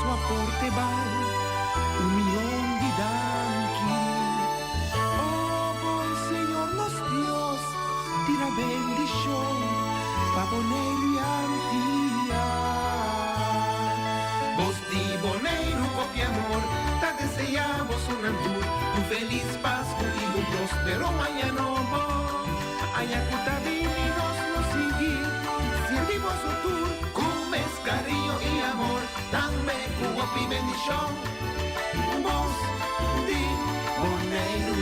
Boso aporte bal un mion di danki. O bon Señor nos Dios, tira bendishon pa Boneiru i Antia. Bos di Boneiru kopi amor ta deseá bosonan tur un felis Pasku i un prospero aña nobo. Aña ku ta bini nos lo sigui sirbi boso tur ku mes kariño i amor, tambe ku hopi bendishon. Bos di Boneiru.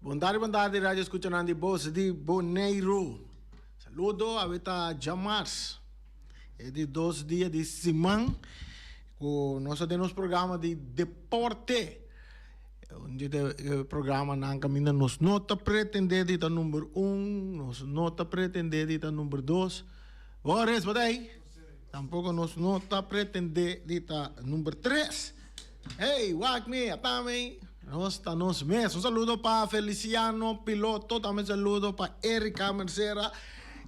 Bon tardi, bon tardi radio escuchanan di Bos di Boneiru. Saludo, awe ta djamars, e di dos dia di siman ku nos ta den nos programa di deporte. Un di e programanan kaminda nos no ta pretende di ta number un, nos no ta pretende di ta number dos. Boris, bo ta ei? Tampoco nos no ta pretende di ta number tres. Hey, wak mi, ata mi. Nos ta nos mes. Un saludo pa Feliciano Piloto, tambe un saludo pa Erika Mercera.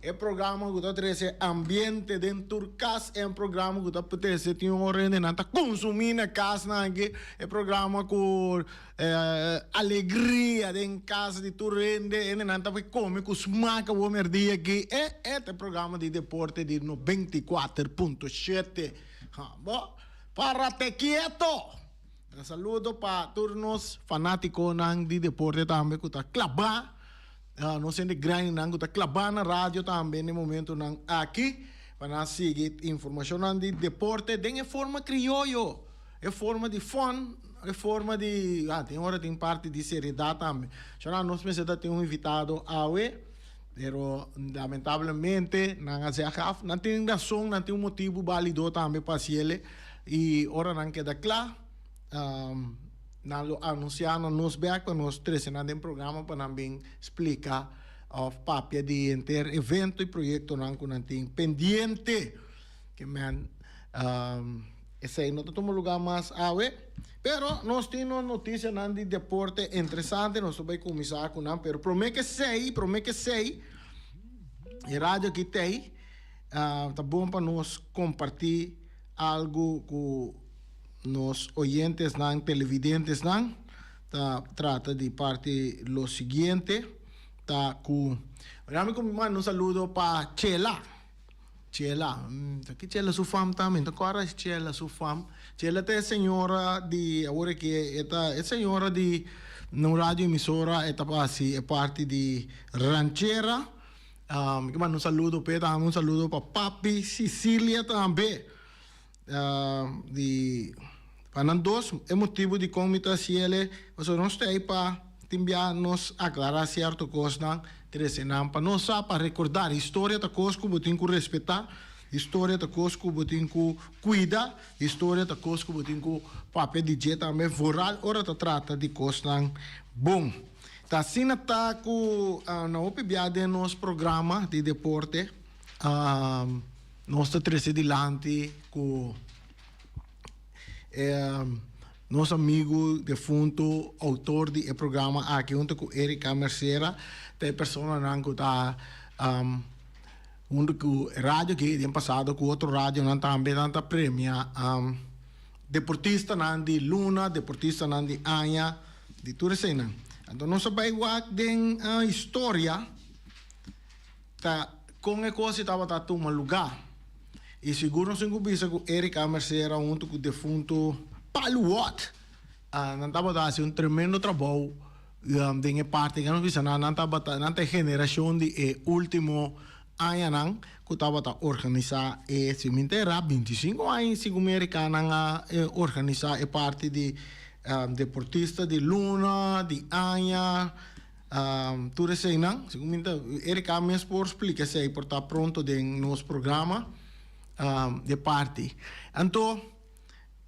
E programa ku ta trese ambiente den tur kas, e programa ku ta trese tin un ora hendenan ta konsumí na kasnan aki, e programa ku alegria den kas di tur hende, hendenan ta kome ku smak awor mèrdia aki. E e ta e programa di deporte di 94.7. Ha, bo. Parate kieto! Un saludo pa tur nos fanaticonan di deporte tambe cu ta claba, nos hende grandinan cu ta claba na radio tambe na e momentonan aki pa nan sigui informacionnan di deporte den e forma crioyo, e forma di fun, e forma di, ah, tin ora tin parti di seriedad tambe. Shona nos mester ta tin un invitado awe. Pero lamentablemente nan a zeg af. Nan tin rason, nan tin un motibu balido tambe pa haciele. Y ora nan keda cla, nan lo anuncia na nos bek pa nos trece nan den programa pa nan bin splica of papia di henter evento y proyectonan cu nan tin pendiente. Ke men esey no ta tuma lugar mas awe. Pero nos tin nos noticianan di deporte interesante, nos ta bay cuminsa cu nan, pero prome ke esey, prome ke esey, e radio aki t'ey, ta bon pa nos comparti algo cu nos oyentesnan, televidentesnan, ta trata di parti lo siguiente, ta cu, mi cu mi manda un saludo pa Chela. Chela, ta ki Chela su fam ta? Mi no ta kòrda si Chela su fam. Chela ta e señora di, awor aki e ta e señora di un radio emisora, e ta hasi e parti di ranchera. Mi ke manda un saludo p'e tambe, un saludo pa Papi Cicilia tambe. Di pa nan dos e motibu dikon mi ta hasi el, pasobra nos ta ei pa tin bia nos aklará sierto kosnan, trese nan pa nos sa, pa rekordá. Historia ta kos ku bo tin ku respetá, historia ta kos ku bo tin ku kuida, historia ta kos ku bo tin ku papia di dje tambe, vooral ora ta trata di kosnan bon. Ta asina ta ku na hopi bia den nos programa di deporte. Nos ta trece dilanti cu e nos amigo defunto autor di e programa aki hunto cu Erika Mercera ta e personanan cu ta hunto cu e radio aki den pasado cu otro radionan tambe nan ta premia deportistanan di luna, deportistanan di aña, di tur eseinan. Anto nos a bay wak den historia. Ta kon e kos ei tabata tuma lugá. I sigur nos tin ku bisa ku Erika Mercera huntu ku defuntu Palu Wot nan tabata hasi un tremendo trabou den e parti ku nos bisa nan nan tabata nan ta e generashon di e ultimo añanan ku tabata organisá e si mi ta erá 25 aña segun mi Erika nan a organisá e parti di. Deportista di luna, di aña, tur eseinan. Segun mi ta, Erika mes por splika esei por ta pronto den nos programa di parti. Anto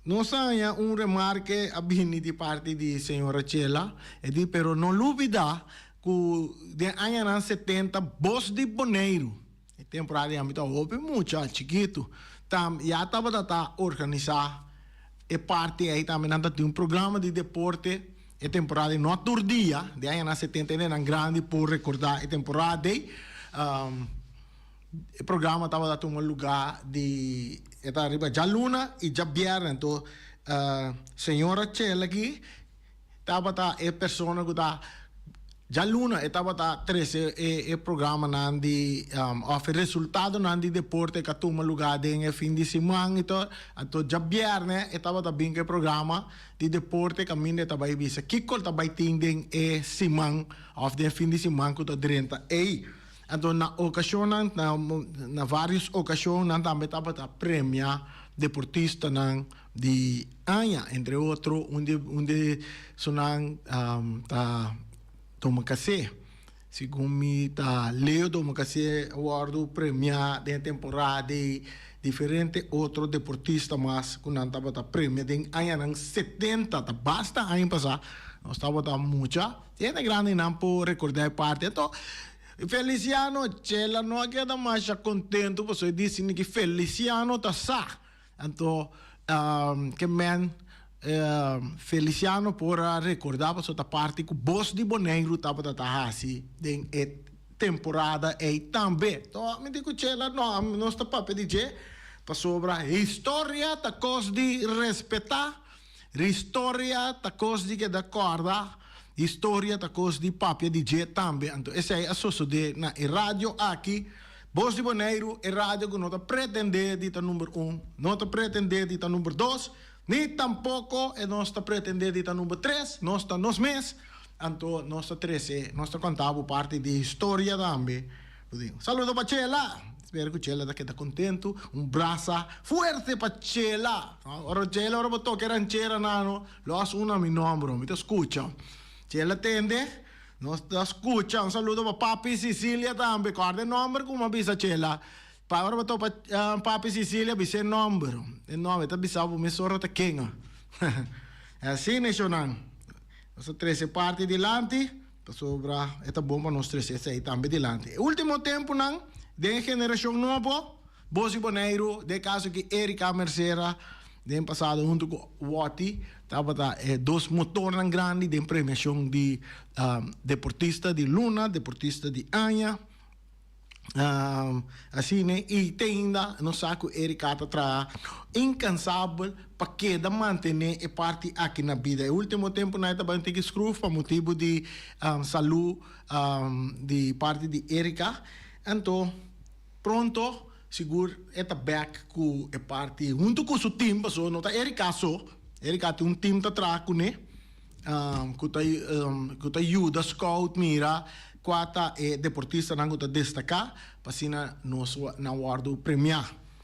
nos a haña un remarke a bini di parti di señora Chela, e di pero no lubida ku den añanan 70 Bos di Boneiru, e temporada ei mi ta hopi mucha chikitu, tam ya tabata ta organisá e parti ei tambe. Nan ta tin un programa di deporte e temporada ei, no tur dia. Den añanan 70 hendenan grandi por rekordá e temporada ei. E programa tabata tuma lugá di e ta riba djaluna i djabièrnè. Anto señora Chela aki tabata e persona ku ta djaluna e tabata trese e programanan di òf e resultadonan di deporte ku a tuma lugá den e fin di siman i tur. Anto djabièrnè e tabata bin ku e programa di deporte kaminda e ta bai bisa kiko ta bai tin den e siman òf den e fin di siman ku ta drenta ei. Anto na okashonnan, na vários okashon nan tambe tabata premia deportistanan di aña, entre otro un di un di esunnan ta Domacassé. Segun mi ta Leo Domacassé a wòrdu premia den e temporada di diferente otro deportista mas ku nan tabata premia den añanan 70, ta basta aña pasá, nos tabata mucha. Hende grandinan por rekordá e parti. Anto Feliciano Chela no a keda masha kontentu pasobra e disi ni ki Feliciano ta sa. Anto ke men Feliciano por a rekordá pasobra ta parti ku Bos di Boneiru tabata ta hasi den e temporada ei tambe. Anto mi di ku Chela no, nos ta papia di dje pasobra historia ta kos di respetá. Historia ta kos di keda kòrda, historia ta kos di papia di dje tambe. Anto esei a sosodé na e radio aki, Bos di Boneiru, e radio ku no ta pretendé di ta number un, no ta pretendé di ta number dos, ni tampoko e nos ta pretendé di ta number tres, nos ta nos mes. Anto nos ta trese, nos ta konta bo parti di historia tambe. Saludo pa Chela! Spera ku Chela ta keda kontentu. Un brasa fuerte pa Chela! Ora Chela, ora bo toka e ranchera nano, los un na mi nomber, mi ta skucha. Chela tende, nos ta skucha. Un saludo pa Papi Cecilia tambe. Kòrda e nomber ku mi a bisa Chela. Pa ora bo topa Papi Cecilia, bisa e nomber. E nomber, e ta bisa bo mesora ta ken. Asina e shownan. Nos ta trese parti dilanti. Pasobra e ta bon pa nos trese esei tambe dilanti. E ultimo tempunan den e generashon nobo, Bos di Boneiru, den e kaso ki Erika Mercera den pasado huntu ku Watty tabata e dos motornan grandi den premiashon di deportista di luna, deportista di aña. Asina i te ainda nos sa ku Erika ta traha inkansabel pa keda mantené e parti aki na bida. E último tempunan e ta bai un tiki skruf pa motibu di salú di parti di Erika. Anto pronto sigur e ta bèk ku e parti huntu ku su tim pasobra no ta Erika so, Erika tin un tim ta traha kuné. Ku ta ku ta yuda scout mira kua ta e deportistanan ku ta destaká pa asina nos nan wòrdu premiá.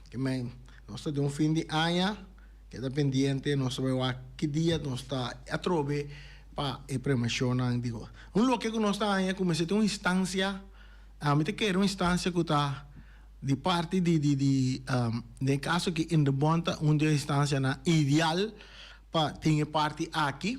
Ke men nos ta den un fin di aña keda pendiente nos ta bai wak ki dia nos ta atrobe pa e premiashonnan di un loke ku nos ta haña ku mester tin un instansia ami ta kere un instansia ku ta di parti di di di den e kaso aki Indebon ta un di e instansianan ideal Pa tin e parti aki,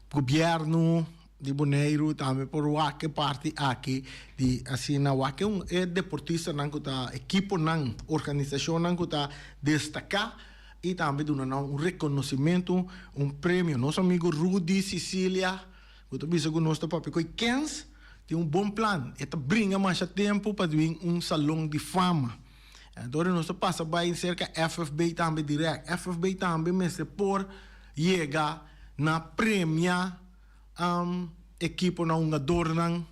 gobièrnu di Boneiru tambe por wak e parti aki di asina wak e e deportistanan ku ta ekiponan, organisashonnan ku ta destaká i tambe duna nan un rekonosimentu, un premio. Nos amigu Rudy Cicilia ku ta bisa ku nos ta papia ku e kens tin un bon plan, e ta bringa masha tempu pa bin un salon di fama. Dor nos ta pasa bai serka FFB tambe direct. FFB tambe mester por yega na premia ekiponan, hungadornan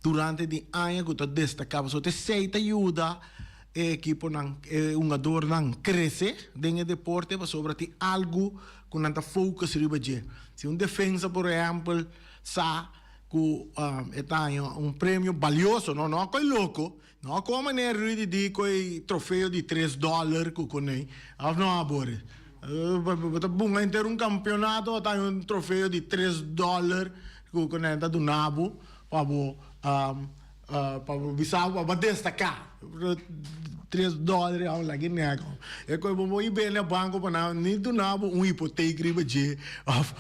durante di aña ku ta destaká. Pasobra esei ta yuda e ekiponan, e hungadornan krese den e deporte pasobra tin algu ku nan ta focus riba dje. Si un defensa por ehèmpel sa ku e ta haña un premio balioso, no no koi loko. No como manera Rudy di cu e trofeo di tres dollar cu cuney of no a Boris? Bo ta bunga henter un campeonato bo ta haña un trofeo di tres dollar cu cu nan ta duna bo pa bo pa bo bisa bo pa bo destaca. Tres dollar ya laga e nek. E koe bo por bende banco pa nan ni duna bo un hipoteek riba dje of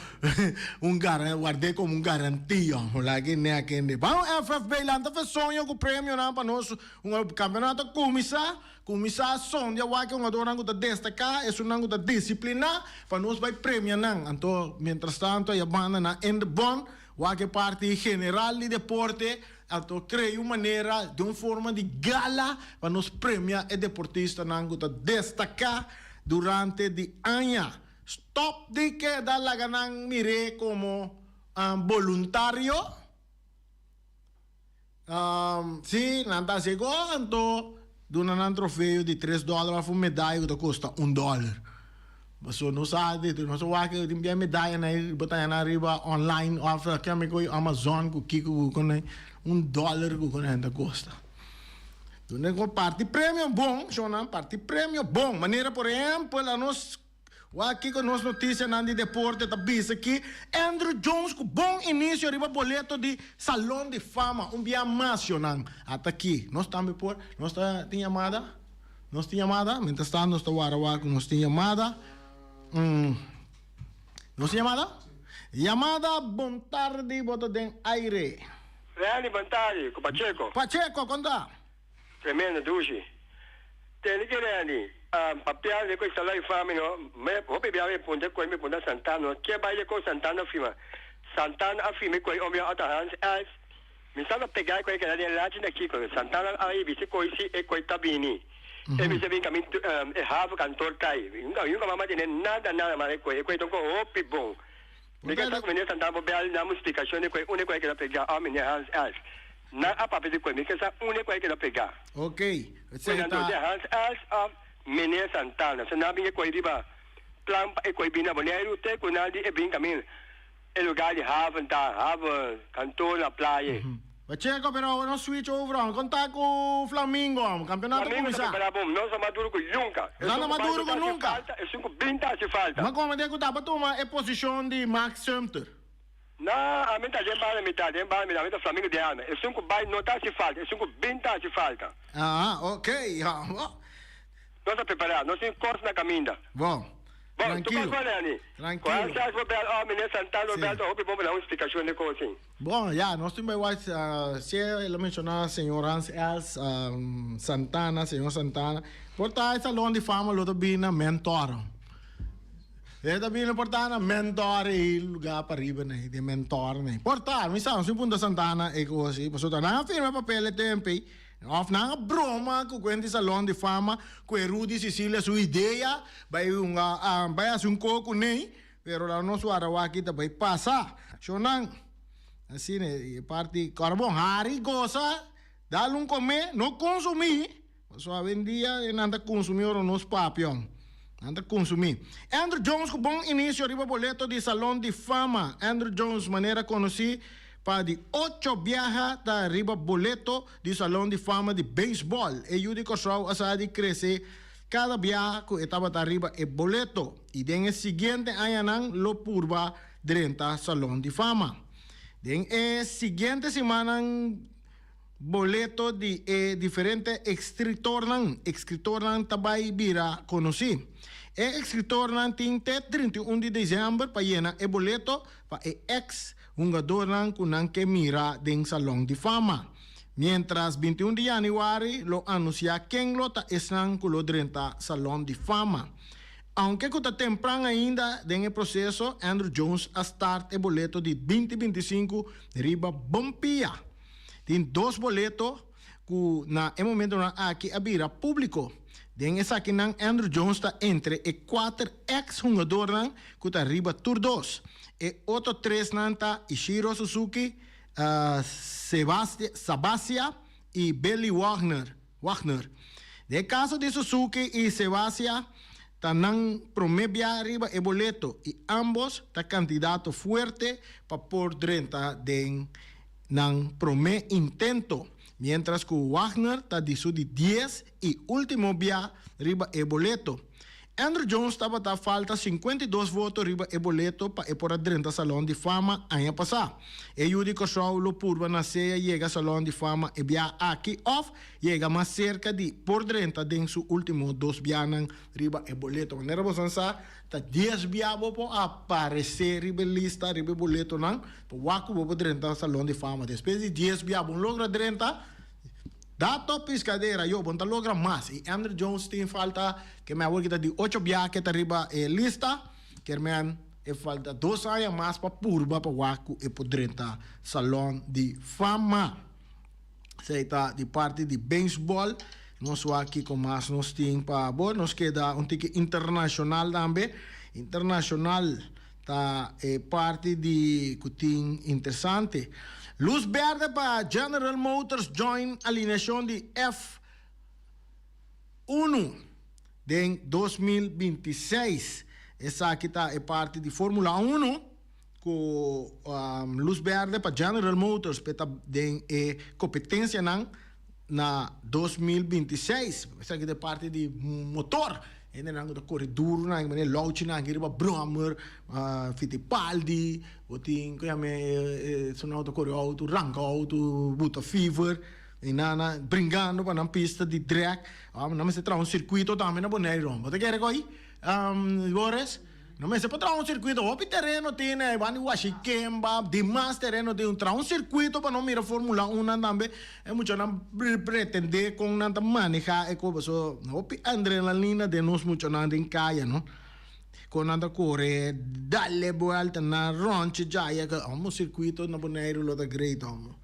un ward'é como un garantia. Laga e nek hende. Ban FFB lanta fe soño cu premionan pa nos un campeonato a cuminsa. Kuminsá sondia wak e hungadornan ku ta destaká, esunnan ku ta disipliná, pa nos bai premia nan. Anto, mientrastanto e banda nan in de bon, wak e parti general di deporte, anto krea un manera, den un forma di gala, pa nos premia e deportistanan ku ta destaká durante di aña. Stòp di keda laga nan mir'é komo boluntario. Sí, nan ta hasi e gol, anto duna nan trofeo di tres dòler òf un medaya ku ta kosta un dòler. Pasobra nos sa di nos a wak tin bia medaya nan ei bo ta haña nan riba online òf keme ku Amazon ku kiko ku ku un dòler ku nan ta kosta. Duna e parti premio bon, shownan, parti premio bon. Manera por ehèmpel anos. Wak kiko nos notisianan di deporte ta bisa ki Andruw Jones ku bon inisio riba boleto di Salon di Fama un bia mas yonan ata aki. Nos tambe por nos ta tin yamada? Nos tin yamada? Mientras tanto nos ta wara wak ku nos tin yamada. Nos tin yamada? Yamada bon tardi bo ta den aire. Randy bon tardi ku Pacheco. Pacheco kon ta? Tremendo dushi. Tende ki Randy, papia de ku esta lei fami no, me hopi bia mi punta koe mi punta Santana no, ke bai de ko Santana firma? Santana a firma koe omi a ota Hans Els, mi sa ta pega koe keda den lachi na kiko, Santana a bisa koe si e koe ta bini, e bisa bin kamin e haven kantor kai, yunka mama tene nada nada mas e koe, e koe ta un koe hopi bon. Mi ke sa ku meneer Santana por bel nan un splikashon di koe unda koe keda pega òf meneer Hans Els. Nan a papia di koe mi ke sa unda koe keda pega. Ok, esei ta. Koe Hans Els òf meneer Santana. So nan a bin e koe riba plan pa e koe bin na Boneiru te ku nan di e bin kamin e lugar di haven ta haven kantoor na playa. Pacheco, pero awe nos switch over amo. Kon ta ku Flamingo amo? Campeonato Flamingo ta kuminsá. prepara bon. Nos ta mas duro ku yunka. Nos Esun ta ku mas bai duro no ku ta hasi nunka. falta, esun ku bin ta hasi falta. Ma komo den ku ta pa tuma e posishon di Max Sumter? No, ami ta den banda mitad, den banda mitad. Ami ta Flamingo den alma. Esun ku bai no ta hasi falta, esun ku bin ta hasi falta. Ah, ok. Amo. Nos ta prepara. Nos tin kos na kaminda. Bon. Bon, tu Trankilo. kos Lenny. Trankilo. Ku Hans bo bel òf meneer Santana bo Sí. bel ta hopi bon pa nan un splikashon di kos sin. Bon, ya, nos tin bai wak, si el a menshoná señor Hans Els Santana, señor Santana, por ta e Salon di Fama lo ta bini na Mentor. E ta bini por ta na Mentor ei lugá pariba nei, den Mentor nei. Por ta, mi sa, nos tin punta Santana e kos ei, pasobra nan a firma e papel e tempu ei, òf nan a broma ku kuenta di Salon di Fama ku e Rudy Cecilia su idea bai hunga, bai hasi un kos kuné. Pero la nos wara waki ta bai pasa. Shonnan, asina e parti kòrda bon, hari, gosa, dal un kome, no konsumí, pasobra awendia e nan ta konsumí ora nos papia, nan ta konsumí. Andruw Jones ku bon inisio riba boleto di Salon di Fama. Andruw Jones manera konosí pa di ocho biaha ta riba boleto di Salon di Fama di beisbòl. E yu di Kòrsou a sa di krese kada biaha ku e tabata riba e boleto. I den e siguiente añanan lo purba drenta Salon di Fama. Den e siguiente simannan boleto di e diferente ekscritornan ekscritornan ta bai bira konosí. E ekscritornan tin te 31 di desèmber pa yena e boleto pa e eks hungadornan ku nan ke mira den Salon di Fama. Miéntras 21 di yanüari lo anunsiá ken lo ta esnan ku lo drenta Salon di Fama. Aunke ku ta tempran ainda den e proseso, Andruw Jones a start e boleto di binti 25 riba bon pia. Tin dos boleto ku na e momentonan aki a bira públiko. Den esakinan Andruw Jones ta entre e kuater eks hungadornan ku ta riba tur dos. E otro tresnan ta Ichiro Suzuki, Sabathia i Billy Wagner. Wagner. Den e kaso di Suzuki i Sebacia ta nan promé bia riba e boleto i ámbos ta kandidato fuerte pa por drenta den nan promé intento, miéntras ku Wagner ta di su di dies i último bia riba e boleto. Andruw Jones tabata falta 52 voto riba e boleto pa e por a drenta Salon di Fama aña pasá. E yu di Kòrsou lo purba na sea yega Salon di Fama e bia aki òf yega mas serka di por drenta den su último dos bianan riba e boleto. Manera boso sa, ta dies bia bo por aparesé riba e lista, riba e boletonan, pa wak ku bo por drenta Salon di Fama. Despues di dies bia bo no logra drenta, Dato Piscadera, yo, bo no ta logra mas. I Andruw Jones tin falta, ke men awor kita di ocho bia ke ta riba e lista, ker men e falta dos aña mas pa purba pa wak ku e por drenta Salon di Fama. Esei ta di parti di beisbòl. Nos wak kiko mas nos tin pa bo. Nos keda un tiki internashonal tambe. Internashonal ta e parti di ku tin interesante. Lus berde pa General Motors join alineashon di F unu den 2026. Esaki ta e parti di Formula Uno ku lus berde pa General Motors pe ta den e kompetensianan na 2026. Esaki ta e parti di motor. Hendenan ku ta kore duru nan, manera louchinan aki riba brommer, Fittipaldi, bo tin ku yama e esunnan ku ta kore outo, ranka outo, buta fever, i nan a bringando pa nan pista di drag. Nan mester traha un sirkuito tambe na Boneiru. Bo ta kere ku ai, Boris? No mester por traha un circuito, hopi tereno tin ei, ban di Washikemba, dimas tereno tin, traha un circuito pa no mira Formula Un nan tambe, e muchanan pretende con nan ta maneha e cosa, so hopi adrenalina den nos muchanan den caya no, con nan ta core dale buelta nan ronchi djaya, amo circuito na Boneiru lo ta great amo.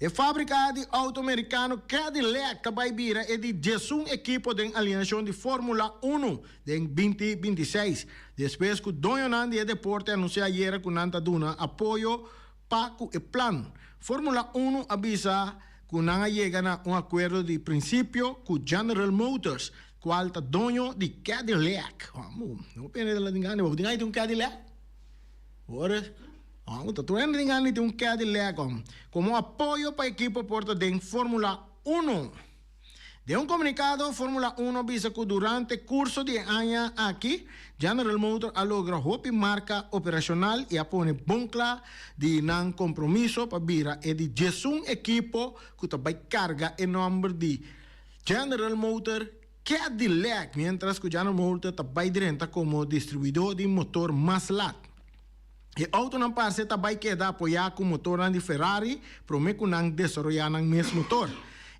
E fábrika di outo merikano Cadillac ta bai bira e di diesun ekipo den alineashon di Formula Uno den binti binti seis, despues ku doñonan di e deporte anunsiá ayera ku nan ta duna apoyo pa ku e plan. Formula Uno a bisa ku nan a yega na un akuerdo di prinsipio ku General Motors, kual ta doño di Cadillac. Hopi hende ta latin gana, bo tin gana di tin un Cadillac? Ora ta tur hende tin gana di tin un Cadillac komo apoyo pa ekipo por ta den Formula Uno. Den un komunikado, Formula Uno a bisa ku durante kurso di e aña aki, General Motor a logra hopi marka operashonal i a pone bon kla di nan kompromiso pa bira e di diesun ekipo ku ta bai karga e nòmber di General Motor Cadillac, miéntras ku General Motor ta bai drenta komo distribuidó di motor mas lat. E outonan parse ta bai keda apoyá ku motornan di Ferrari promé ku nan desaroyá nan mes motor.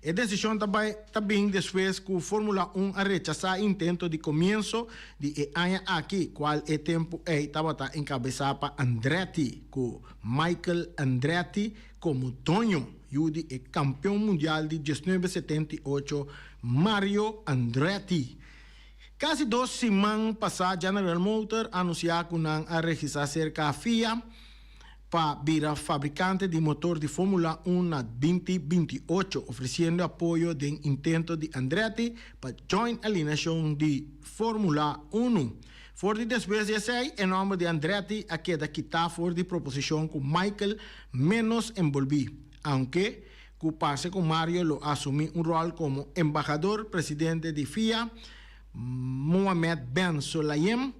E desishon ta bai ta bin despues ku Formula Un a rechasá e intento di komienso di e aña aki, kual e tempu ei tabata enkabesá pa Andretti, ku Michael Andretti komo doño, yu di e kampeon mundial di 1978 Mario Andretti. Kasi dos siman pasá General Motor a anunsiá ku nan a registrá serka FIA pa bira fabrikante di motor di Fórmula Un na 2028, ofresiendo apoyo den intento di Andretti pa join alineashon di Fórmula Unu. For di despues di esei, e nòmber di Andretti a keda kitá for di proposishon ku Michael ménos enbolbí, aunke ku parse ku Mario lo asumí un ròl komo embahador presidente di FIA, Mohamed Ben Sulayem,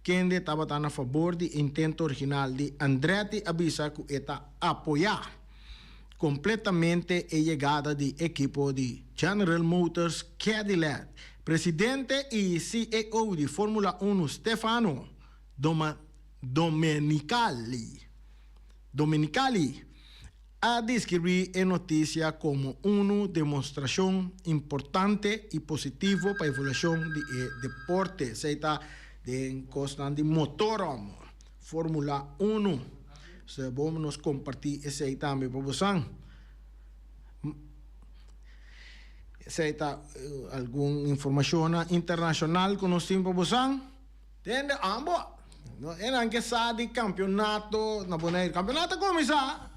kende tabata na fabor di e intento original di Andretti a bisa ku e ta apoyá kompletamente e yegada di ekipo di General Motors Cadillac. Presidente i CEO di Formula Uno Stefano Domenicali Domenicali a deskribí e notisia komo unu demostrashon importante i positivo pa evolushon di e deporte. Esei ta den kosnan di motor amo, Formula Uno. So bo nos kompartí esei tambe pa bosan. Esei ta algun informashonnan internashonal ku nos tin pa bosan. Tende ambo no enan ke sa di campeonato na Boneiru. Campeonato a cuminsa.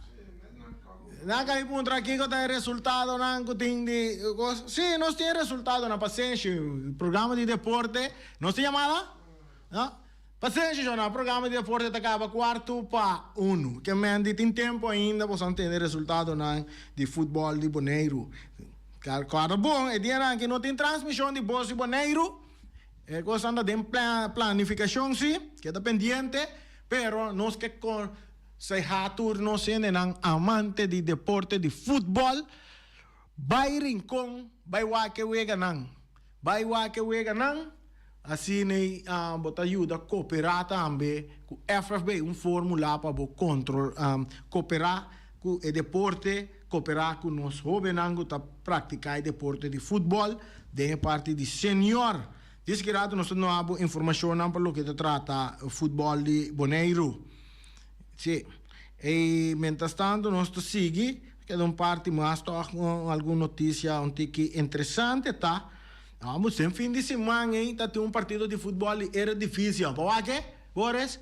Nan ka puntra kiko ta e resultadonan ku tin di kos. Si, nos tin e resultadonan. Pasenshi, programa di deporte. Nos tin yamada? No? Pasenshi shona, programa di deporte ta kaba kuartu pa unu. Ke men di tin tempu ainda boso a tende resultadonan di futbòl di Boneiru. Kòrda bon, e dianan aki no tin transmishon di Bos di Boneiru. E kosnan ta den planifikashon si, keda pendiente, pero nos ke konsehá tur nos hendenan amante di deporte di futbòl, bai Rincon bai wak e weganan, bai wak e weganan, asina bo ta yuda koperá tambe ku FFB, un fórmula pa bo kontrol koperá ku e deporte. Koperá ku nos hóbennan ku ta praktiká e deporte di futbòl den e parti di senior. Diski rato nos ta duna bo informashonnan pa loke ta trata futbòl di Boneiru. Sí. I mientrastantu nos ta sigui, keda un parti mas tòg algun notisia un tiki interesante ta, Amo den fin di siman ei ta tin un partido di futbòl di Eredivisie. Bo wak e, Boris?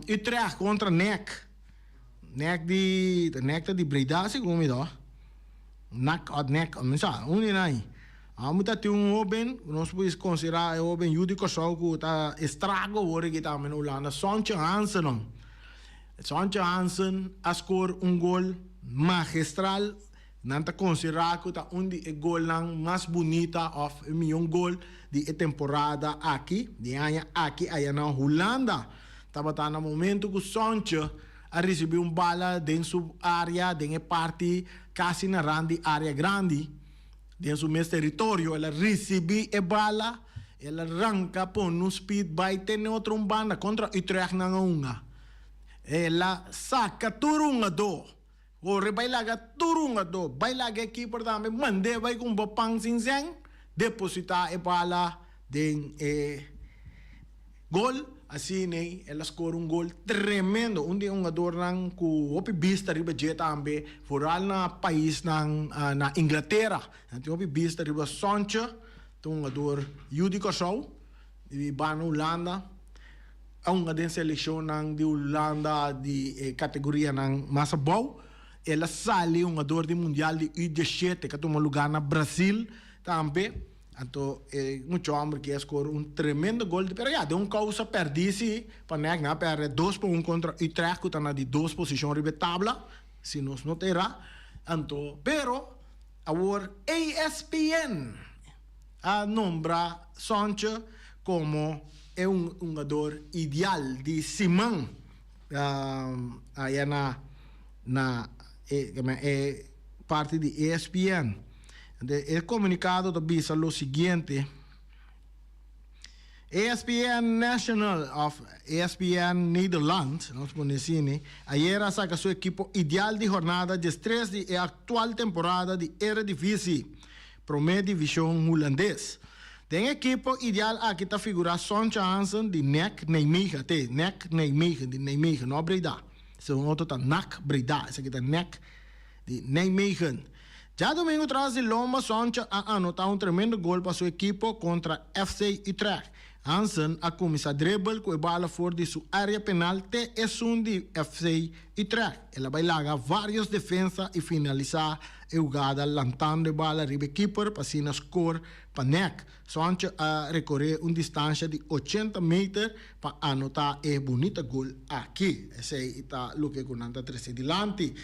Utrecht kontra NEC. Nek di nek ta di Breda segun mi toh. Nak ot nek mi sa un di nan. Amo ta tin un hoben ku nos por konsiderá e hoben yu di Kòrsou ku ta estrago awor aki tambe na Hulanda, Sontje Hansen no. Sontje Hansen a skor un gol magistral. Nan ta konsiderá ku ta un di e golnan mas bunita òf e mihó gol di e temporada aki, di e aña aki aya na Hulanda. Tabata na momento ku Sontje a risibí un bala den su área, den e parti kasi na rand di área grandi, den su mes teritorio. El a risibí e bala, el a ranka pone un speed bai te n'e otro un banda kontra Utrecht nan a hunga. El a saka tur hungadó. Kore bai laga tur hungadó, bai laga e keeper tambe, mand'é bai ku un bo pan sin sèn, depositá e bala den e gol. Asina el a skor un gol tremendo. Un di e hungadornan ku hopi bista riba dje tambe, foral na paisnan na Inglatera. Nan tin hopi bista riba Sontje, ta un hungador yu di Kòrsou, di banda Hulanda. A hunga den selekshonnan di Hulanda di e kategorianan mas abou. El a sali hungador di mundial di U diesshete ku a tuma lugá na Brasil tambe. Anto e mucha hòmber ki a skor un tremendo gol. Pero ya, den un kousa pèrdí si pa nèk. Nan a pèrdè dos pa un kontra Utrecht ku ta na di dos posishon riba e tabla, si nos no ta erá. Anto, pero awor ESPN. A nombra Sontje komo e hungador ideal di siman aya na na e parti di ESPN. E komunikado ta bisa lo siguiente, ESPN National òf ESPN Nederland, nos pone asina, ayera a saka su ekipo ideal di hornada diestres di e aktual temporada di Eredivisie. Promé divishon hulandes. Den ekipo ideal aki ta figurá Sontje Hansen di NEC Nijmegen, te, NEC Nijmegen, di Nijmegen, no Breda. Segun otro ta NAC Breda, esaki ta NEC di Nijmegen. Djadumingu tras di lomba Sontje a anotá un tremendo gol pa su ekipo kontra FC Utrecht. Hansen a kuminsá dribble ku e bala for di su área penal te esun di FC Utrecht. El a bai laga vários defensa i finalisá e hugada lantando e bala riba e keeper pa asina skor pa nèk. Sontje a rekoré un distansha di ochenta meter pa anotá e bunita gol aki. Esei ta loke ku nan ta trese dilanti.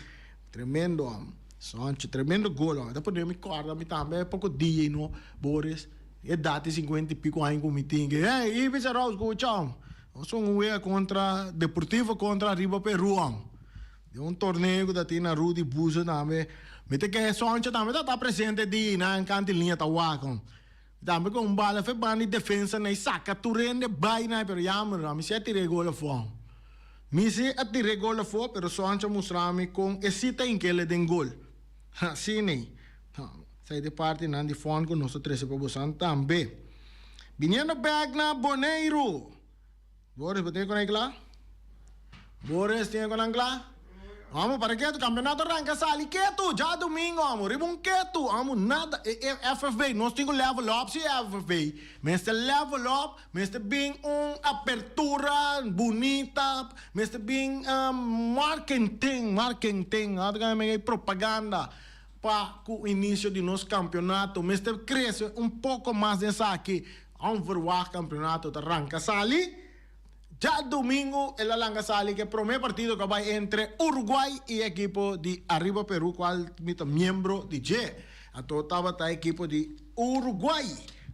Tremendo am. Sontje, tremendo gol am. Ta pone mi kòrda mi tambe poko dia i no, Boris. E edat di sinkuenta i piko aña ku mi tin ke, hey, Ibi Saraus kucha am. Nos un wega kontra Deportivo kontra Arriba Peru am. Den un torneo ku ta tin na Rudy Buzo tambe. Mi ta kere Soncha tambe ta ta presente di nan kanti liña ta wak am. Tambe ku un bala fe banda di defensa na i saka tur hende bai na pero jammer no. Mi si a tira e gol afó am. Mi si a tira e gol afó pero Soncha mustra mi kon e si ta hinkele den gol. Ha, si nei. Esei ta e partinan di fòn ku nos ta trese pa bosan tambe. Biniendo bèk na Boneiru. Boris, bo tin e konai kla? Boris, tin e konan kla? Amo, para ketu, kampeonato ranka sali ketu, djadumingu amo, riba un ketu, amo, nada, e FFB, nos tin ku level up si FFB, mester level up, mester bin un apertura bunita, mester bin markenting, markenting, propaganda. Pa cu inicio di nos campeonato mester crece un poco mas den esaki. Onverwacht campeonato ta ranca sali. Djadomingo el a langa sali cu e prome partido cu a bay entre Uruguay y e ekipo di Arriba Peru cual mi ta miembro di dje. Anto tabata e ekipo di Uruguay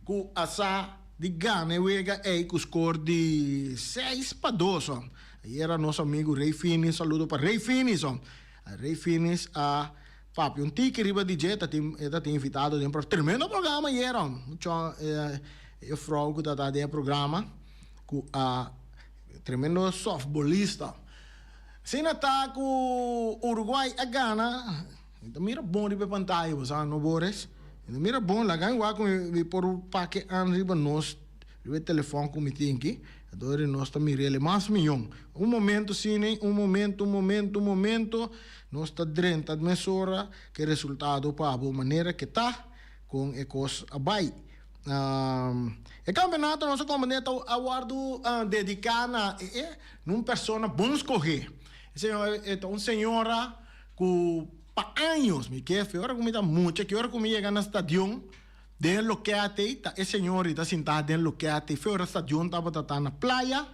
cu a sa. di gana e wega ei ku skor di 6-2. Ayera nos amigu Rey Finis, saludo pa Rey Finis. Rey Finis a papia un tiki riba di dje, ta tin e ta tin invitado den tremendo programa ayera. Mucho e vrouw ku ta ta den e programa ku a tremendo softbolista. Asina ta ku Uruguay a gana. Mi ta mira bon riba e pantaya bo sa no Boris? Mi ta mira bon laga mi wak ku mi por pake an riba nos riba e telefòn ku mi tin aki dor di nos ta mir'el mas miyon. Un momento sine un momento un momento un momento nos ta drenta mesora ku e resultado pa bo manera ke ta kon e kos a bai. E kampeonato nos a komprende ta a wòrdu dediká na e un persona bon skohé. E ta un señora ku pa años mi ke fe ora ku mi ta mucha ki ora ku mi yega na stadion den lokèt ei ta e señor ei ta sintá den lokèt ei fe ora stadion tabata ta na playa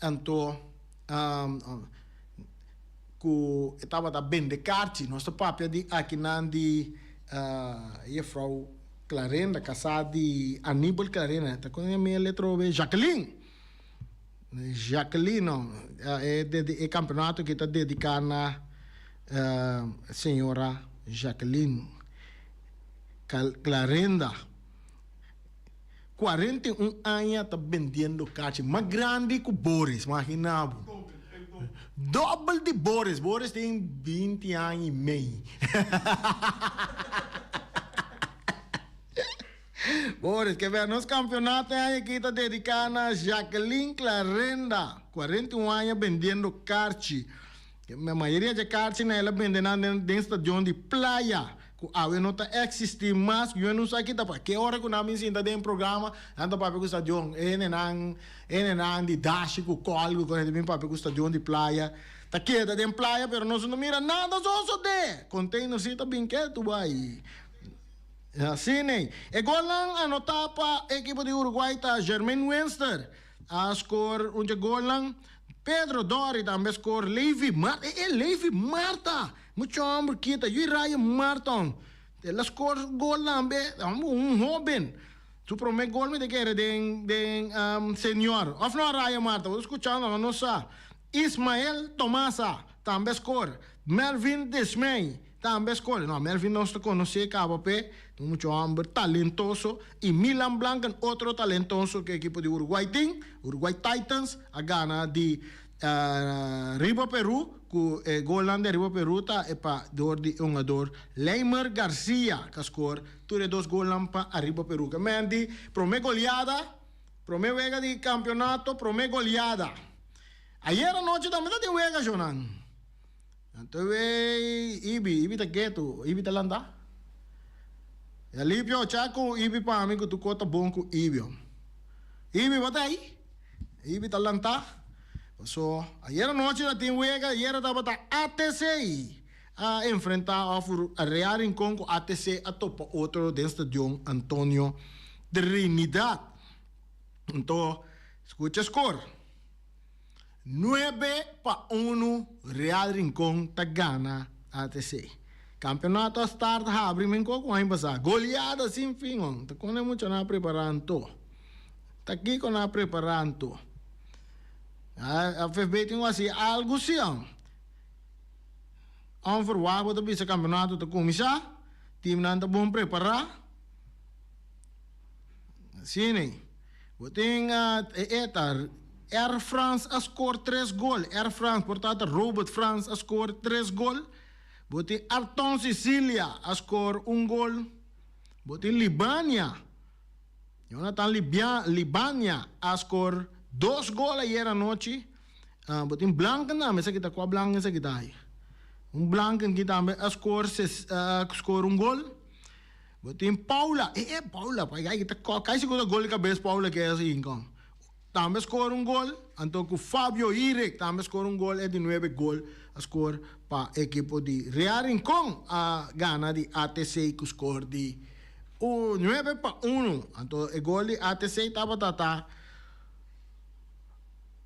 anto ku e tabata bende karchi nos ta papia di akinan di jefrou Clarenda kasá di Aníbal Clarenda ta kon e mi e letrobe Jacqueline. Jacqueline, e e campeonato aki ta dedica na señora Jacqueline Clarenda. 41 aña ta bendiendo cachi, mas grandi cu Boris, imagina bo. Dobbel di Boris, Boris tin 20 aña y mei. Boris, ke bia nos campeonato e aña aki ta dedica na Jacqueline Clarenda, 41 aña bendiendo carchi. Mayoria dje carchi nan el a bende nan den stadion di Playa, cu awe no ta existi mas. Yo no sa kita pa ke ora cu nan bin sinta den programa, nan ta papia cu stadion. E hendenan, e hendenan di Dashi cu Col cu con bin papia cu stadion di Playa. Ta keda den Playa pero nos no mira nada sosode. Container si ta bin ketu bay. Asina, e golnan anotá pa ekipo di Uruguay ta Jermaine Winster a skor un dje golnan, Pedro Dori tambe a skor, Levi Marta, e e Levi Marta, mucho homber kita, yu Ryan Marton, el a skor gol tambe, un hoben, su prome gol mi ta kere den den senior, of no Ryan Marta, bo ta skuchando no no sa, Ismael Tomasa tambe a skor, Melvin Desmey. Tambe skol. No, Melvin nos ta konosé kaba p'e, un mucha hòmber talentoso i Milan Blanken otro talentoso ku e ekipo di Uruguay tin. Uruguay Titans a gana di riba Peru ku e golnan di riba Peru ta e pa dor di e hungador Leimer Garcia ku a skor tur e dos golnan pa ariba Peru. Ke men di promé goleada, promé wega di kampionato, promé goleada. Ayer anochi tambe ta tin wega shownan. Anto wey Ibi, Ibi ta ketu, Ibi ta lanta. Ya lipio cha ku Ibi pa mi ku tur kos ta bon ku Ibi. Ibi bo ta ei? Ibi ta lanta. Paso ayer anochi ta tin wega, ayer tabata ATC a enfrenta of Real Rincon ku ATC a topa otro den stadion Antonio Trinidad. Anto skucha skor. 9-1 Real Rincon ta gana ATC. Campeonato a start habri men koco aña pasa. Goleada sin fin hon. Ta con e muchanan a prepara anto? Ta kico nan a prepara anto? AFB tin cu haci algo si hon. Onverwacht bo ta bisa campeonato ta cuminsa. Teamnan ta bon prepara. Asina. Bo tin e ta Air France a score tres gol. Air France por ta ta Robert Frans a score tres gol. Bo tin Arton Cecilia a score un gol. Bo tin Libania, Jonathan Libia, Libania a score dos gol ayer anochi. Bo tin Blanken tambe, esaki ta kua Blanken esaki ta ai? Un Blanken ki tambe a score a score un gol. Bo tin Paula, e e Paula, pa ki ta kò, kai sigur ta gol di kabes Paula ke hasi hinkon. Tambe skor un gol, anto ku Fabio Irek tambe skor un gol, e di nuebe gol a skor pa ekipo di Real Rincon a gana di ATC ku skor di 9-1. Anto e gol di ATC tabata ta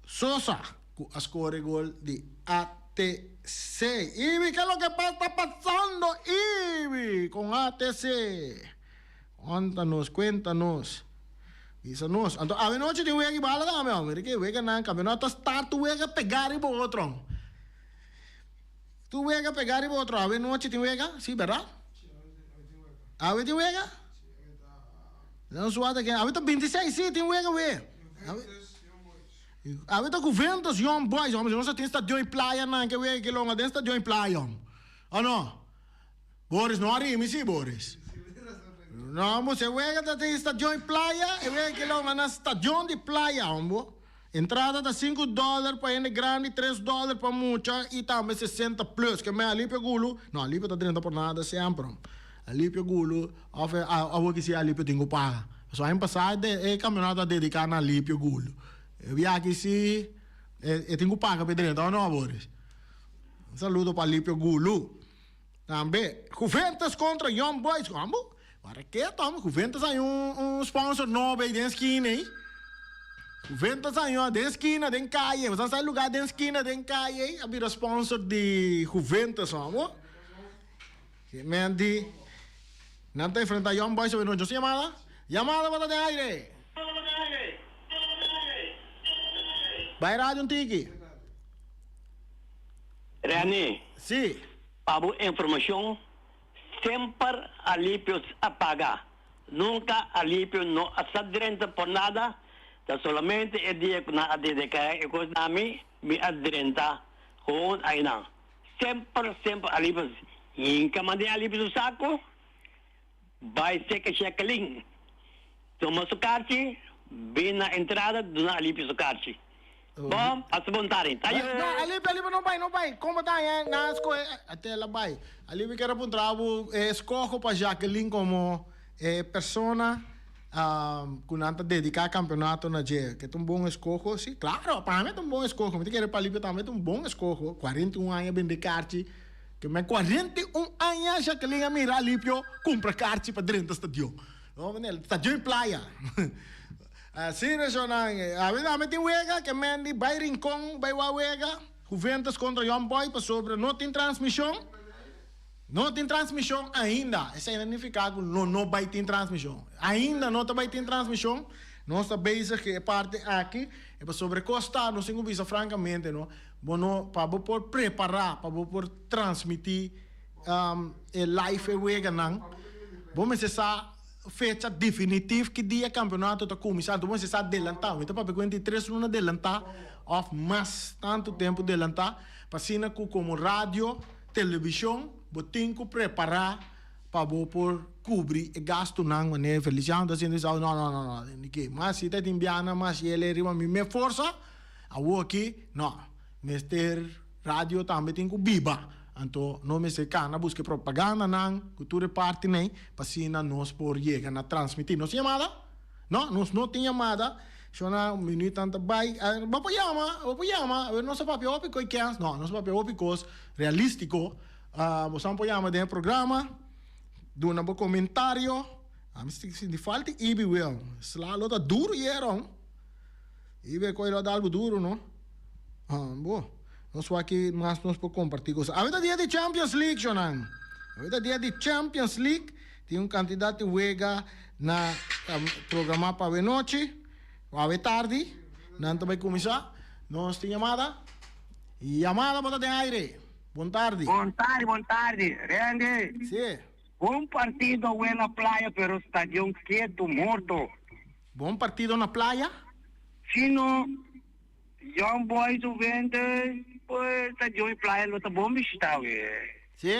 Sosa ku a skor e gol di ATC. Ibi, ke loke ta pasando Ibi kon ATC? Konta nos, kuenta nos. Bisa nos. Anto awe nochi tin wega i bala tambe, homber. Ke weganan campeonato ta start tur wega pega riba otro. Tur wega pega riba otro. Awe nochi tin wega? Si, berdad? Awe tin wega? Nos wak aki. Awe ta bintiseis, si, tin wega we. Awe ta Juventus Young Boys, homber. Nos a tin stadion i playa nan ke wega ki longa den stadion i playa, homber. O no? Boris no a rimi si Boris. No bo se wega ta den stadion di playa e wega kila un na stadion di playa hombo. Entrada ta sinku dollar pa hende grandi tres dollar pa mucha y tambe sesenta plus ke me Alipio Gulu no Alipio ta drenta por nada semper Alipio Gulu of awor ki si Alipio tin ku paga pasobra aña pasa e campeonato a dedica na Alipio Gulu e biaha si e tin ku paga pa e drenta o no Boris. Un saludo pa Alipio Gulu. Tambe Juventus contra Young Boys. Como? Para ke Tom? Juventus hay un, un sponsor nobo ahí den esquina ahí. Juventus hay un den esquina, den calle. Bosan sa lugar den esquina, den calle ahí. A bira sponsor di Juventus, homo. Men di nan ta enfrenta Young Boys hoy noche. Llamada? Llamada bota den aire. Bai radio un tiki. Rene. Si. Pa bo informacion, semper Alipio a paga. Nunca Alipio no a sa drenta por nada, ta solamente e dia cu nan a dedica e cos na mi, mi a drenta gewoon aynan. Semper, semper Alipio hinca man den Alipio su saco, bay seca Jacqueline, tuma su carchi, bin na entrada duna Alipio su carchi. Bon, pasa bon tardi. Tayo! No, Alipio, Alipio, no bai, no bai. Como ta haña nan a scoge? Ate el a bai. Alipio kier a puntra bo e escoho pa Jacqueline como e persona cu nan ta dedica campeonato na dje. Ke ta un bon escoho? Si, claro, pa mi ta un bon escoho. Mi ta kere pa Alipio tambe ta un bon escoho. 41 aña bende carchi. Ke men 41 aña Jacqueline a mira Alipio cumpra carchi pa drenta stadion. No, meneer, stadion y playa. Asina shonnan, awe tambe tin wega ke men di bai Rincon bai wak wega, Juventus kontra Young Boys pasobra no tin transmishon, no tin transmishon ainda, esei no nifiká ku lo no bai tin transmishon, ainda no ta bai tin transmishon, nos ta bezig ku e parti aki, e pasobra e kos ta, nos tin ku bisa frankamente no, bo no, pa bo por prepará, pa bo por transmití e live e weganan, bo mester sa. Fecha definitif ki dia campeonato ta cuminsa anto bo mester sa adelanta. Mi ta papia cu hende tres luna adelanta of mas tanto tempo adelanta pa asina cu como radio, television bo tin cu prepara pa bo por cubri e gastonan manera Feliciano ta haciendo esaki no no no no di ke mas si ta tin biaha mas yele riba mi me forsa awo aki no mester Radio tambe tin ku biba, anto no mester kana buska e propagandanan ku tur e partinan pa asina nos por yega na transmití. Nos tin yamada? No, nos no tin yamada. Shona minuutnan ta bai. Bo por yama, bo por yama. Nos a papia hopi kos kens. No, nos a papia hopi kos realístiko. Bosan por yama den e programa, duna bo komentario. Ami sinti falta di Ibi Will. Sla lo ta duru yeron. Ibi e kos lo a dal bo duru, no? Ah, bo. Nos wak ki mas nos por comparti cu. Awe ta dia di Champions League, shonan. Awe ta dia di Champions League. Tin un cantidad di wega na programa pa awe nochi. O awe tardi. Nan ta bay cuminsa. Nos tin yamada. Yamada bo ta den aire. Bon tardi. Bon tardi, bon tardi. Randy. Si. Bon partido awe na playa pero stadion ketu, morto. Bon partido na playa? Si no. Young Boys Juventus, pues ta Joey Playa lo ta bon bishita we. Si?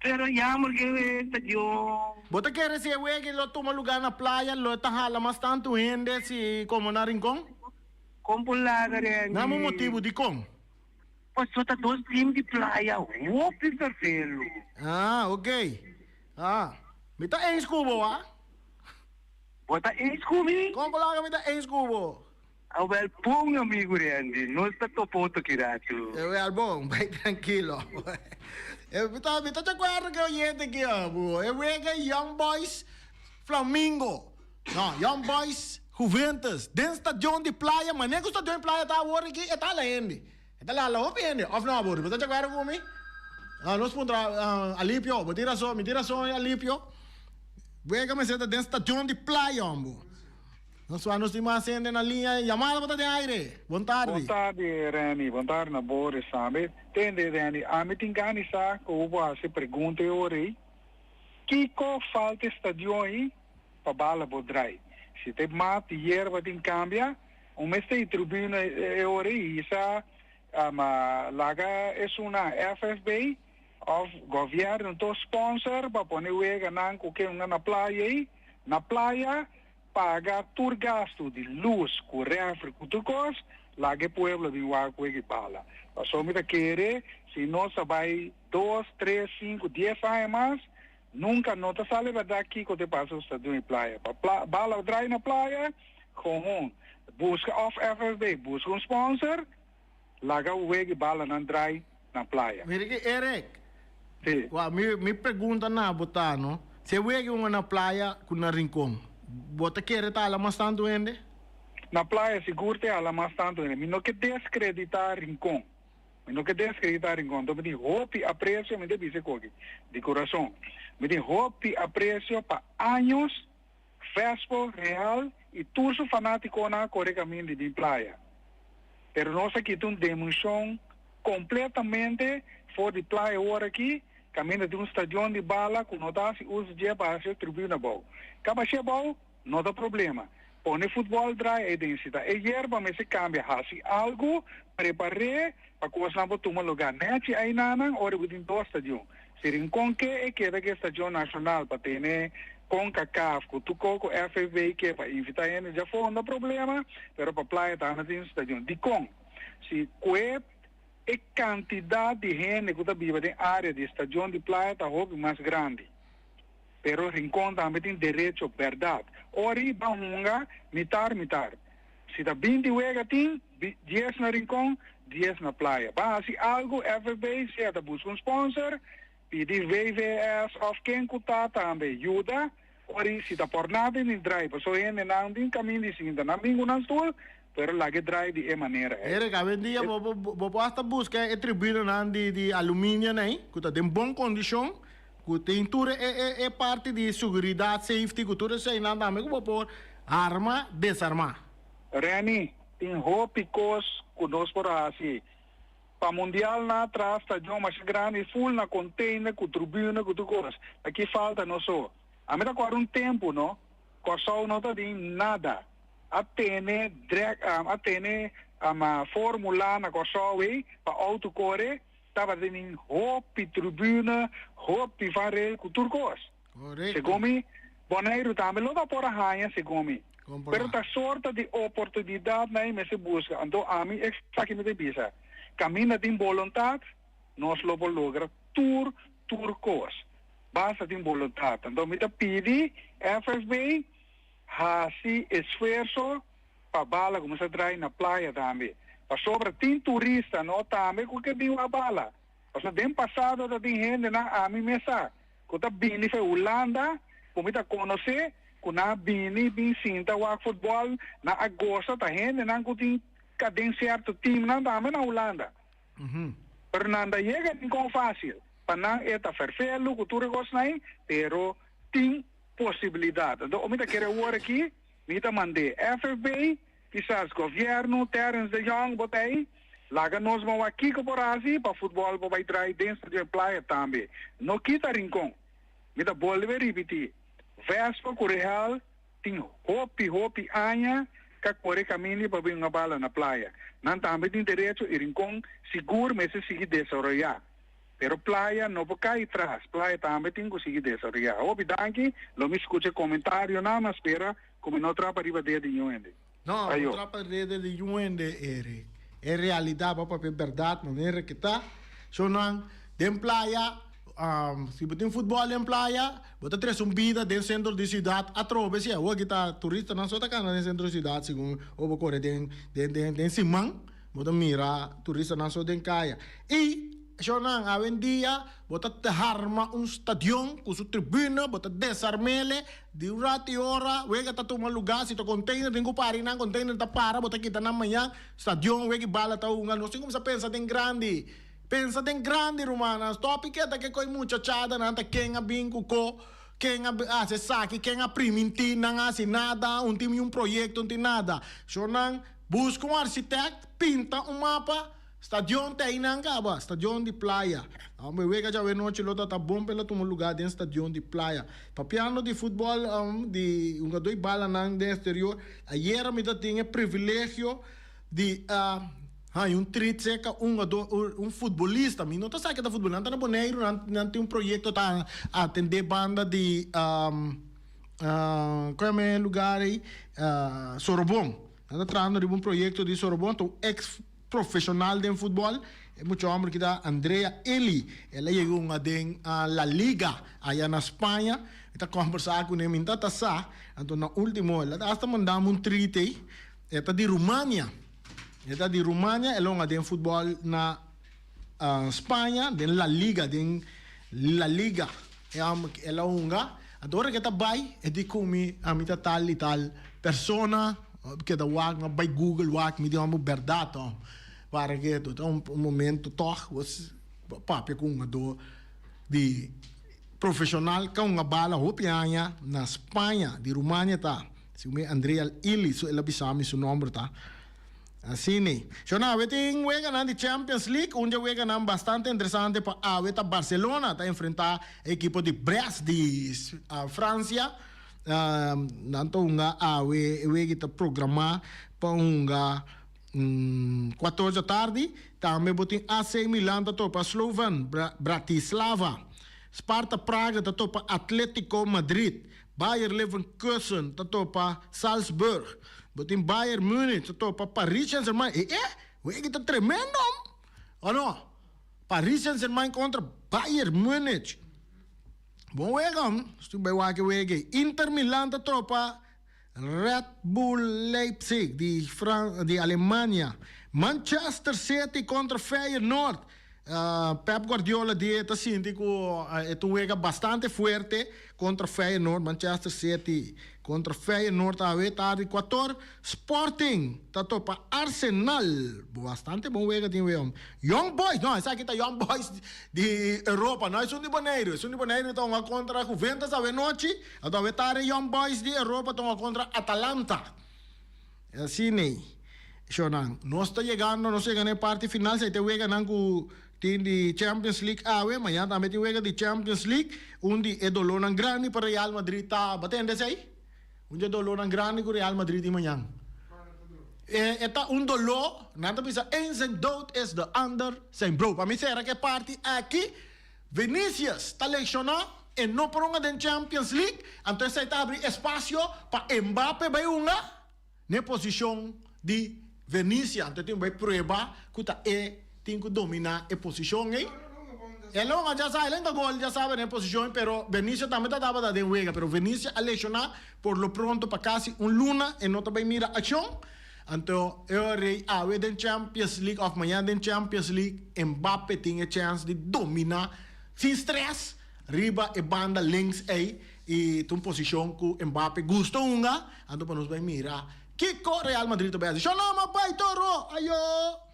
Pero jammer ke we ta Joe. Bo ta kere si e wega lo tuma lugar na playa lo ta hala mas tantu hende si como na Rincon? Kon por laga Randy? Dame un motibu dikon. Paso ta dos team di playa hopi vervelu. Ah, ok. Ah, mi ta eens ku bo, ah. Bo ta eens ku mi? Kon por laga mi ta eens ku bo? Awel bon amigo Randy, nos ta topa otro ki ratu. Awel bon, bai trankilo. Mi ta mi ta di akuerdo ku e oyente aki bo. E wega Young Boys Flamingo. No, Young Boys Juventus den stadion di Playa. Manera ku stadion di Playa ta awor aki e ta hala hende. E ta hala hopi hende. Of no bo? Bo ta di akuerdo ku mi? Nos puntra Alipio, bo tin rason, mi tin rason Alipio. Wega mester ta den stadion di Playa hombo. Nos wak nos tin mas hende na liña. Yamada bo ta den aire. Bon tardi. Bon tardi Renny, bon tardi na Boris tambe. Tende Renny, ami tin gana di sa ku bo hasi pregunta e ora ei, kiko falta e stadion ei pa bala bo drai? Si ta e mat di yerba tin kambia, un mester e tribuna e ora ei hisa laga esunnan FFB of gobièrnu to sponsor pa pone weganan ku ke hunga na playa ei, na playa paga tur gastu di lus ku refri ku tur kos, laga e pueblo bin wak wega i bala. Pasobra mi ta kere si nos a bai dos, tres, sinku, dies aña mas, nunka no ta sali bèrdat kiko ta pasa ku stadion i playa. Pa bala drai na playa, gewoon buska òf FFB buska un sponsor, laga wega i balanan drai na playa. Mira ki Eric, Sí. Wa, mi, mi pregunta na bo ta, no? Si e wega un na playa ku na Rincon, bo ta kere ta hala mas tantu hende? Na playa sigur ta hala mas tantu hende. Mi no ke deskreditá Rincon. Mi no ke deskreditá Rincon. Anto mi tin hopi apresio, mi ta bisa e koki di kurason. Mi tin hopi apresio pa años Vespo, Real y tur su fanaticonan a core camin di bin playa. Pero nos a kita un demuncion completamente for di playa awor aki, caminda tin un stadion di bala cu no ta haci uso dje pa haci e tribuna abou. Caba haci abou no ta problema. Pone futbol draai ey den si ta e yerba mester cambia haci algo, prepare pa cosnan por tuma lugar nechi aynanan ora cu tin dos stadion. Si Rincon ke e keda ku e stadion nashonal pa tene Concacaf ku tur ko ku FFB ke pa invita hende djafó no problema, pero pa playa ta na tin stadion. Dikon? Si ku e e kantidat di hende ku ta biba den área di stadion di playa ta hopi mas grandi. Pero Rincon tambe tin derecho bèrdat. Ora i ban hunga mitar mitar. Si ta 20 wega tin dies na Rincon, dies na Playa. Ban hasi algu FFB sea ta buska un sponsor, pidi VVS of ken ku ta tambe yuda ora i si ta por nada ni drai paso hendenan tin kamin di sinta nan bin ku nan stul pero laga e drai di e manera ei. Eric, awendia bo bo por hasta buska e tribunanan di di aluminio nei ku ta den bon kondishon ku tin tur e e e parti di seguridat, safety ku tur eseinan tambe ku bo por arma desarma. Renny, tin hopi kos ku nos por hasi. Pa mundial na atras stadion masha grandi full na container ku tribuna ku tur kos. Ta ki falta nos so. Ami ta kòrda un tempu no, Kòrsou no ta tin nada. A tene drag a tene formula na Kòrsou ei pa outo kore tabatin hopi tribuna, hopi vanrail ku tur kos. Segun mi, Boneiru tambe lo ta por a haña, segun mi. Pero ta sorta di oportunidatnan ei mester buska. Anto ami esaki mi ta bisa, kaminda tin boluntat, nos lo por logra tur tur kos. Basta tin boluntat. Anto mi ta pidi FSB hasi esfuerso pa bala kuminsá drai na playa tambe. Pasobra tin turista no tambe ku ke bin wak bala. Pasobra den pasado ta tin hendenan ami mes sa ku ta bini for Hulanda ku mi ta konosé ku nan a bini bin sinta wak futbòl, nan a gosa ta hendenan ku tin ka den sierto teamnan tambe na Hulanda. Pero nan ta yega rincon fásil. Pa nan e ta fèrfelu ku tur e kosnan ei, pero tin posibilidat. Anto mi ta kere awor aki mi ta mand'é FFB, kisas gobièrnu, Terrence de Jong bo ta ei, laga nos ban wak kiko por hasi pa futbòl por bai drai den Stadion Playa tambe. No kita Rincon. Mi ta bolbe ripití, Vespa ku Real tin hopi hopi aña ka kore kaminda pa bin hunga bala na playa. Nan tambe tin derecho i Rincon sigur mester sigui desaroyá. Pero playa no por kai tras, playa tambe tin ku sigui desaroyá. Hopi danki, lo mi skucha komentarionan, mi a spera ku mi no trapa riba dede di niun hende. No, no Ayo. trapa dede di niun hende, Eric. E realidat, bo papia bèrdat manera ke ta. Shownan, den playa, si bo tin futbòl den playa, bo ta trese un bida den sentro di siudat atrobe. Si awor ki ta turistanan so ta kana den sentro di siudat segun ora bo kore den den den siman. Bo ta mira turistanan so den kaya. I, shornan, awendia bo ta harma un stadion ku su tribuna, bo ta desarmele di un ratu i ora, wega ta tuma lugá, si ta container tin ku para einan, container ta para, bo ta kita nan mañan, stadion wega i bala ta hunga. Nos tin kuminsá pensa den grandi. Pensa den grandi, rumannan. Stòp i keda ke koi muchachadanan ta ken a bin ku ko. Ken a hasi esaki, ken a primintí, nan a hasi nada, un tin un proyekto, un tin nada. Shornan, buska un architect, pinta un mapa, stadion ta einan kaba, stadion di Playa. Hombre, wega djawe nochi lo ta ta bon pa el a tuma lugá den stadion di Playa. Papiando di futbòl, di hungadó i balanan den eksterior, ayera mi ta tin e privilegio di a haña un trit serka un hungadó, un futbolista, mi no ta sa ke ta futbolista, nan ta na Boneiru, nan nan tin un proyekto ta atendé banda di kua yama e lugar ei, Sorobon, nan ta trahando riba un proyekto di Sorobon, ta un eks profeshonal den futbòl, e mucha hòmber ki ta Andrea Illy, el a yega hunga den La Liga aya na Spaña, mi ta kòmbersá kuné, mi no ta ta sa, anto na último el a asta manda mi un trit ei. E ta di Rumania. E ta di Rumania, el hunga den futbòl na Spaña, den La Liga, den La Liga e hòmber el a hunga. Anto ora ku e ta bai, e di ku mi, ami ta tal i tal persona, keda wak, mi a bai Google wak, mi di hòmber bèrdat hòm. Para ke ta un momento tòg bo papia ku un hungadó di profeshonal ka hunga bala hopi aña na Spaña, di Rumania ta. Si mi Andrea Illy su el a bisa mi su nomber ta asini. Shon awe tin weganan di Champions League, un dje weganan bastante interesante pa awe ta Barcelona ta enfrenta e ekipo di Brest di Francia. Nan ta hunga awe, e wega ta programa pa hunga 4 djatardi. Tambe bo tin AC Milan ta topa Slovan Bratislava. Sparta Praga ta topa Atletico Madrid. Bayer Leverkusen ta topa Salzburg. Bo tin Bayern Munich ta topa Paris Saint-Germain. E e, wega ta tremendo o no? Paris Saint-Germain kontra Bayern Munich. Bon wega hom. Nos bai wak e wega ei. Inter Milan ta topa Red Bull Leipzig di Fran di Alemania. Manchester City kontra Feyenoord. Pep Guardiola di e ta sinti ku e ta un wega bastante fuerte kontra Feyenoord. Manchester City kontra Feyenoord awe tardi kuator. Sporting ta topa Arsenal. Bastante bon wega tin wea. Young Boys, no esaki ta Young Boys di Europa, no esun di Boneiru. Esun di Boneiru ta hunga kontra Juventus awe nochi. Anto awe tardi Young Boys di Europa ta hunga kontra Atalanta. Asina, shornan. Nos ta yegando, nos yega na e parti final, si ta e weganan ku tin di Champions League awe, mañana tambe tin wega di Champions League. Un di e dolornan grandi pa Real Madrid ta, bo ta hende esei? Un di e dolornan grandi ku Real Madrid tin mañana. E e ta un dolor, nan ta bisa een zijn dood is de ander zijn brood. Pa mi sera ku e parti aki, Vinicius ta lesioná, e no por hunga den Champions League, anto esei ta habri espasio pa Mbappe bai hunga. N'e posishon di Venisia, anto e tin bai prueba ku ta e tin ku dominá e posishon ei. E longa dja sa, e lenga gol dja saba den e posishon ei, pero Venisia tambe ta tabata den wega, pero Venisia a leshoná por lo pronto pa kasi un luna, e no ta bai mira akshon. Anto e ora ei awe den Champions League òf mañana den Champions League, Mbappe tin e chèns di dominá sin strès riba e banda links ei. I ta un posishon ku Mbappe gusta hunga, anto pa nos bai mira kiko Real Madrid ta bai hasi. Shalom a bai toro! Ayo!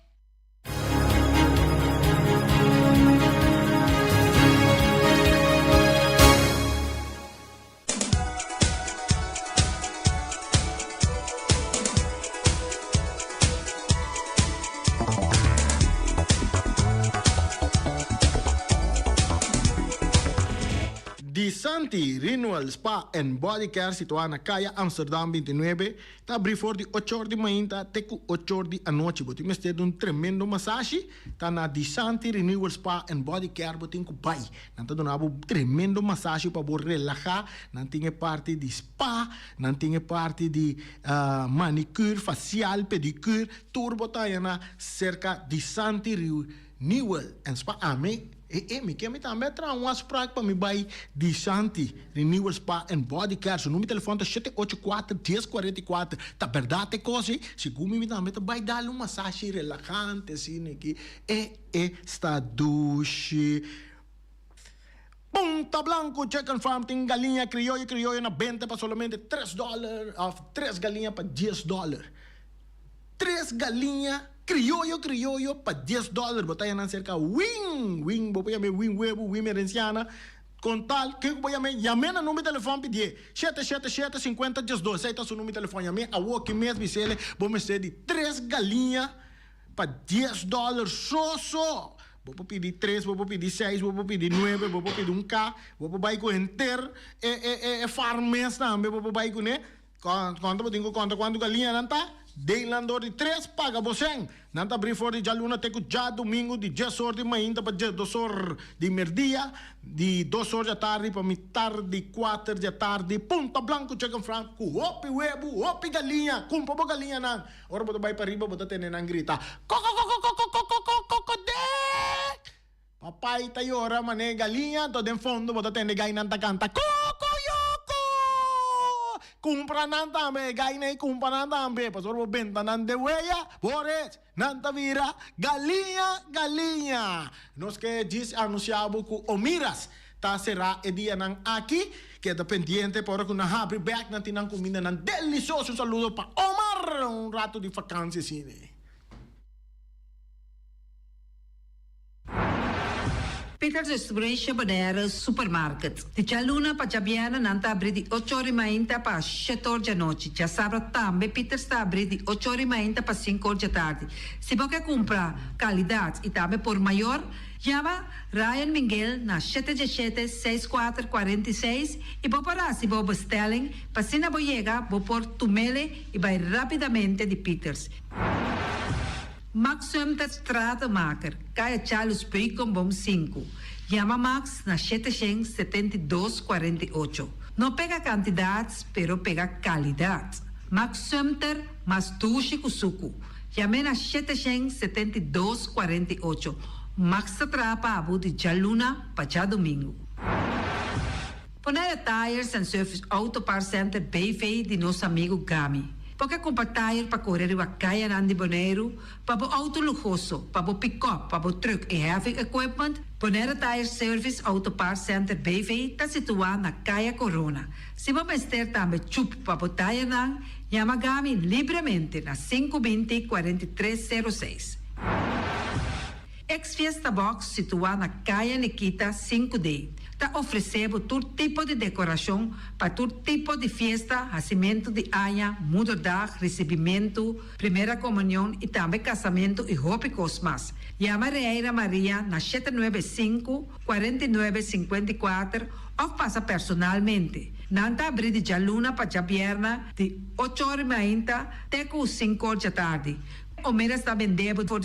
Di Santi Renewal Spa and Body Care situá na Kaya Amsterdam 29 ta abrí for di ochor di mainta te ku ochor di anochi. Bo tin mester di un tremendo masashi? Ta na Di Santi Renewal Spa and Body Care bo tin ku bai. Nan ta duna bo tremendo masashi pa bo relahá. Nan tin e parti di spa, nan tin e parti di manicure, facial, pedicure. Tur bo ta haña na serka Di Santi Renewal and Spa. Ami. E e, mi ke mi tambe a traha un afspraak pa mi bai di Shanti Renewal Spa and Body Care. Su number di telefon ta shete ocho kuater dies kuarenta i kuater. Ta bèrdat e kos ei? Segun mi mi tambe ta bai dal un masashi relahante asina aki. E e sta dushi. Punta Blanco Chicken Farm tin galiña krioyo krioyo na benta pa solamente tres dòler òf tres galiña pa dies dòler. Tres galiña crioyo crioyo pa dies dollar bo ta haña nan cerca win win bo por yam'e win huevo win merenciana. Kontal, ken ku bo yam'é, yam'é na number di telefòn pidié, 777 50 12, esei ta su number di telefòn, yam'é awor ki mes bis'é bo mester di tres galiña pa dies dòler so so. Bo por pidi tres, bo por pidi seis, bo por pidi nuebe, bo por pidi un ka, bo por bai ku henter e e e e farm mes tambe bo por bai kuné. Konta bo tin ku konta kuantu galiña nan ta, den nan dor di tres paga bo sèn. Nan ta abrí for di djaluna te ku djadumingu di dies or di mainta pa diesdos or di merdia, di dos or di atardi pa mitar di kuater di atardi. Punta Blanco Chicken Farm ku hopi webu, hopi galiña. Kumpra bo galiñanan. Ora bo ta bai pariba bo ta tende nan grita, Kokokokokokokokokokokokdek! Papai ta yora manera galiña, anto den fondo bo ta tende gainan ta kanta, Kokoyoko! Kumpra nan tambe, e gaina ei kumpra nan tambe, pasobra bo benta nan den weya, bo rech, nan ta bira galiña, galiña. Nos ke djis anunsiá bo ku Omiras ta será e dianan aki. Keda pendiente pa ora ku nan habri bèk nan tin nan kumindanan delisioso. Un saludo pa Omar, un ratu di fakansi asina. Peter Distribution Bonaire Supermarket. Di djaluna pa djabièrnè nan ta abrí di ocho or i mainta pa shete or djanochi. Djasabra tambe Peters ta abrí di ocho or i mainta pa sinku or djatardi. Si bo ke kumpra kalidat i tambe por mayor, yama Ryan Minguel na shete djeshete seis kuater 46 i bo por hasi bo bestelling pa asina bo yega bo por tumele i bai rápidamente di Peters. Max Sumter Stratenmaker, Kaya Charles Beukenboom sinku. Yama Max na 772 48. No pega kantidat, pero pega kalidat. Max Sumter mas dushi ku suku. Yam'é na 772 48. Max ta traha pa abo di djaluna pa djadumingu. Bonaire Tires and Service Auto Parts Center BV di nos amigu Gami. Bo ke kumpra tire pa kore riba kayanan di Boneiru, pa bo outo luhoso, pa bo pikòp, pa bo trùk i heavy equipment? Bonaire Tire Service Auto Parts Center BV ta situá na Kaya Korona. Si bo mester tambe chup pa bo tirenan, yama Gami libremente na 520 43 06. Ex Fiesta Box situá na Kaya Nikita 5D ta ofresé bo tur tipo di dekorashon pa tur tipo di fiesta, hasimentu di aña, moederdag, risibimentu, primera komunion i tambe kasamentu i hopi kos mas. Yama Reira Maria na 795, 49, 54 òf pasa personalmente. Nan ta abrí di djaluna pa djabièrnè di ocho or i mainta te ku sinku or djatardi. Omeras ta bendé bo for di.